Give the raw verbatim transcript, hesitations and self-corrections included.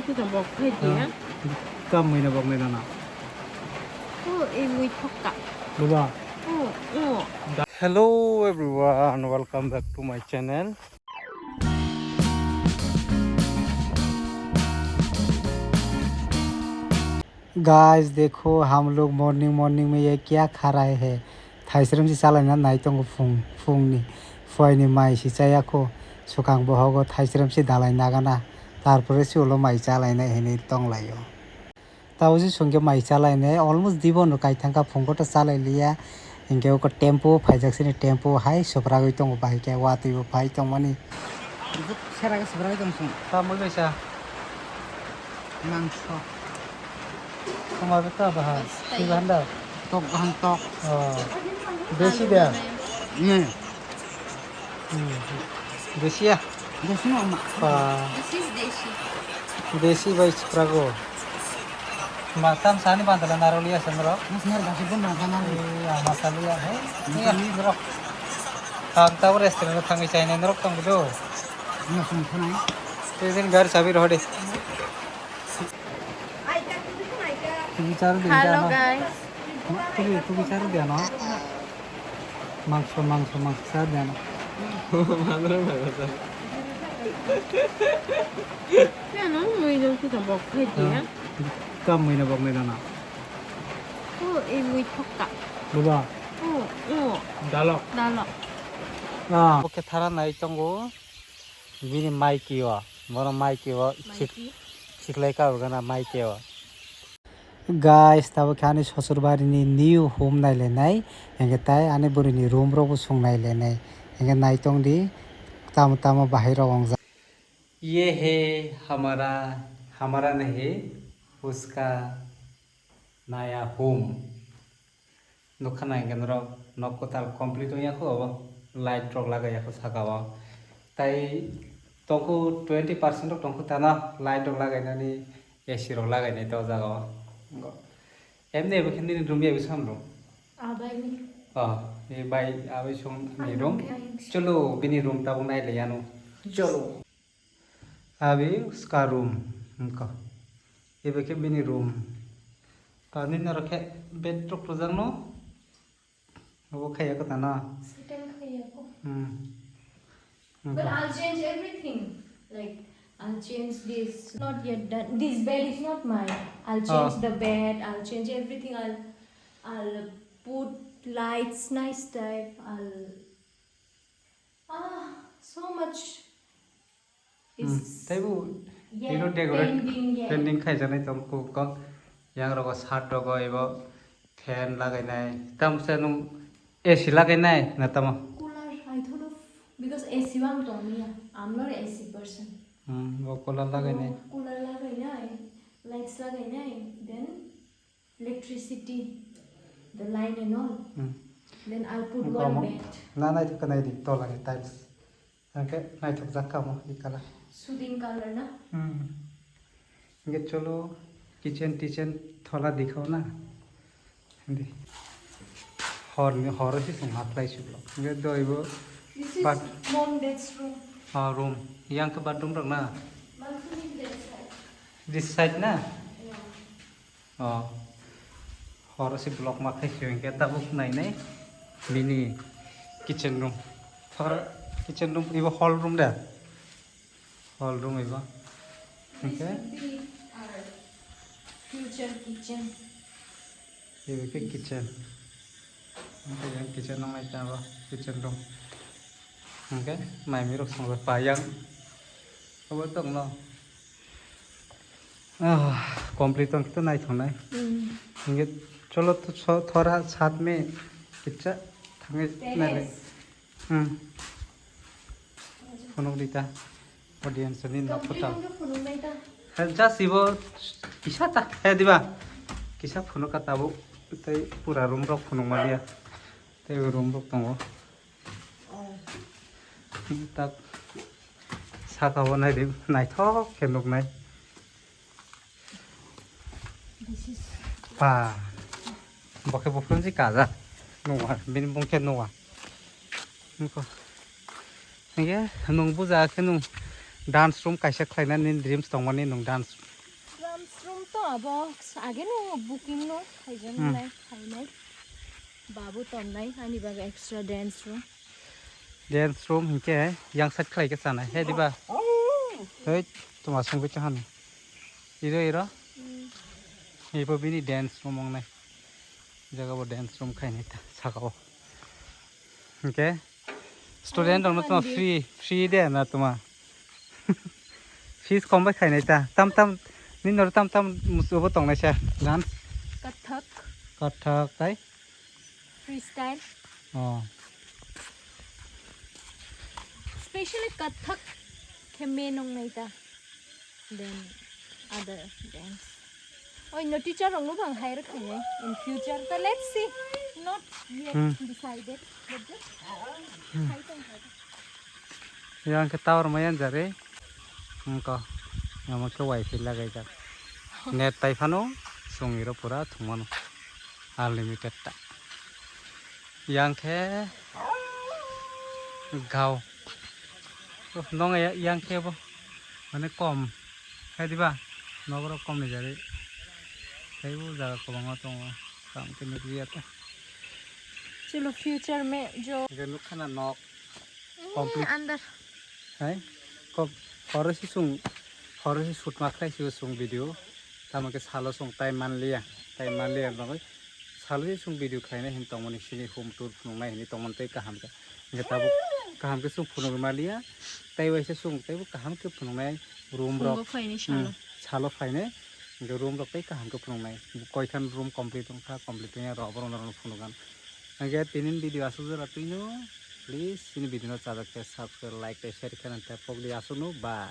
Ito bok phai tiya. Kam mui na bok nai nana. Oh, eh, mui thok ta. Buba. Oh, oh. Hello everyone, welcome back to my channel. Guys, देखो हम लोग morning morning में ये क्या खा रहे हैं। Thaisrem si chalai na nai tongo phung, phung ni. Phai ni mai si chaya kho. Swkang bohogo thaisrem si dalai nagana. Tarpore si ulo mai chalai nai hinwi tong lai o. Tao si sungke mai chalai nai almost dibo no kai thangka phung koto chalai liya. Hinkhe uko tempo phaijak sini tempo hai sopragwi tongo bahai khe watwi bo phai tongmani. Sera khe sopragwi tong sung. Tamo kaisa. Mangso. Toma beta baha. Bas, si tai. Banda. Tok bahan tok. Oh. Besi dia. Hmm. Hmm. Desi ya? Desi no ma. Pa. This is desi. Desi bai sprago. Ma tam sani bandala naroli asa norok. Mas nar basi pun ma sama. Iya, masali ya. Iya, norok. Ang tahu restoran thangi chai nai norok tong do. Mas sung khunai. Tezin gar sabi rohde. Hello guys. Tugi, tugi charo de ano. Mangso, mangso, mangso charo de ano. Ano, mui jong kita bok khai dia. Kam mui na bok nai nana. Oh, eh, mui thok ta. Buba. Oh, oh. Dalok. Dalok. Ah. Oke, thara nai tongo. Bini mai kio, bono mai kio, sik-, siklai ka urgana mai kio. Guys, tabo khe ani sosur bari ni new home nai le nai, hingke tai ani bwrwi ni room rok bo sung nai le nai, hingke nai tong di, tamo tamo bahai rok wngjak. ये है हमारा, हमारा नहीं, उसका नया home। Nukha nai hwnkhe norok nok kwtal complete wngya kho, obo light rok lagaiya kho saka o. Tai tongkhu twenty percent rok tongkhu tana light rok lagainani A C rok lagainai to o jaga o. Emni ebo khe nini room ya ebo sam room? Abai ni. Oh, e bai abai song ni room. Cholo bini room tabuk nai le yanu. Cholo. Abi ska room wngkha. Ebe khe bini room. Kani norok khe bed rok rwjakno. Obo khaiya kho tana. Settle khaiya kho. Hmm. But I'll change everything. Like, I'll change this. Not yet done. This bed is not mine. I'll change the bed. I'll change everything. I'll, I'll put lights, nice type. I'll, ah, so much. Hmm. Taibo yet ino decorate pending, yet pending khaijaknai tong kok kok. Yang rogo shirt rogo ebo fan lagainai. Tamsa nung A C lagainai na tamo? Cooler, I thought of, because A C bang tong niya. I'm not a A C person. Hmm, bo cooler lagainai. Oh, cooler lagainai, lights lagainai, then electricity, the line and all. Hmm. Then I'll put one bed. Na naithok khe nai di, tola ni tiles. Hingke naithok jak kamo, i color. Soothing color na? Hmm. Hingke cholo, kitchen, kitchen, thola dikhao na. Hindi. Hor ni, hor si sung hatlai sublo. Hingke doi bo. This is mom dad's room. Ah, room. Yang ke bathroom rok na? Bathroom is that side. This side na? Yeah. Oh, horo si block ma khai sio hingke tabuk nai nai bini kitchen room. Horo kitchen room ibo hall room da? Hall room ibo. This hingke would be our future kitchen. Ibo ke kitchen. Hingke yang kitchen nang nai tabo kitchen room. Hingke mai mirok song pa yang. Obo tong no. Ah, complete tong kito nai thongnai. Hmm. Hingke cholo to so thora saat me kitsa thangwi nai le. Hmm. Phunuk di ta. Audience ni nok phuta. Just ibo kisa ta he diba. Kisa phunuk ka tabuk tei pura room rok phunuk maliya. Tei room rok tongo. Tak saka o nai di naithok khe nuknai. This is pa. Bo khe buphuru si kaja. Nungwa, bini bung khe nungwa. Nungkha. Hingke nung buja khe nung dance room kaisa khlaina nini dreams tongmani nung dance Room to abo age no booking no khaijak Hmm. nai, khainai. Babu tonnai, ani bagwi extra dance room. Dance room hinkhe yang side khlai khe chanai, he diba? Hei, tuma sungwi chahani. Iro, iro. Hmm. Ibo bini dance room wngnai. Jaga bo dance room khainai ta, saka o. Hinkhe student rokno tuma free, free de na tuma. Fees kom bai khainai ta. Tam tam nini oro tam tam musubo tongnai sa dance. Kathak. Kathak tai. Freestyle. Oh. Specially Kathak khe main wngnai ta. Then other dance. Oi no teacher rokno bang hire khainai in future ta, let's see. Not yet Hmm. decided. But just khai tong khai. Yang khe tower maya jare. Engko. Yang khe wifi lagai jak. Net tai phano songiro pura thwngmano. Unlimited ta. Yang khe gao. Oh, nong ya, yang khe bo. Mane kom. Hai diba? Nogro kom ni jari. Hai bo jaga kwbangma tongo. Kam khe nukliya ta. Chalo future me jo. Ga nukha na nok. Complete. Andar. Hai? Kok, horo si sung, horo si shoot ma khlai si sung video. Tamo khe salo sung time manliya, time manliya bagwi. Salo si sung video khlainai hin tongmani sini home tour phunuknai hini tongmani tei kaham khe. Hingkhe tabuk kaham khe sung phunugwi manliya. Tei waisa sung tei bo kaham khe phunuknai room rok. Phungo phaini salo. Hmm, salo phainai. Hingkhe room rok tei kaham khe phunuknai. Koikhan room complete wngkha, complete wngya rok borok norokno phunugan. Hingkhe tinin video aswk jora twino. Please, chini video no chajak khe subscribe, like tei share khe nang tei pokdi aswkno bye.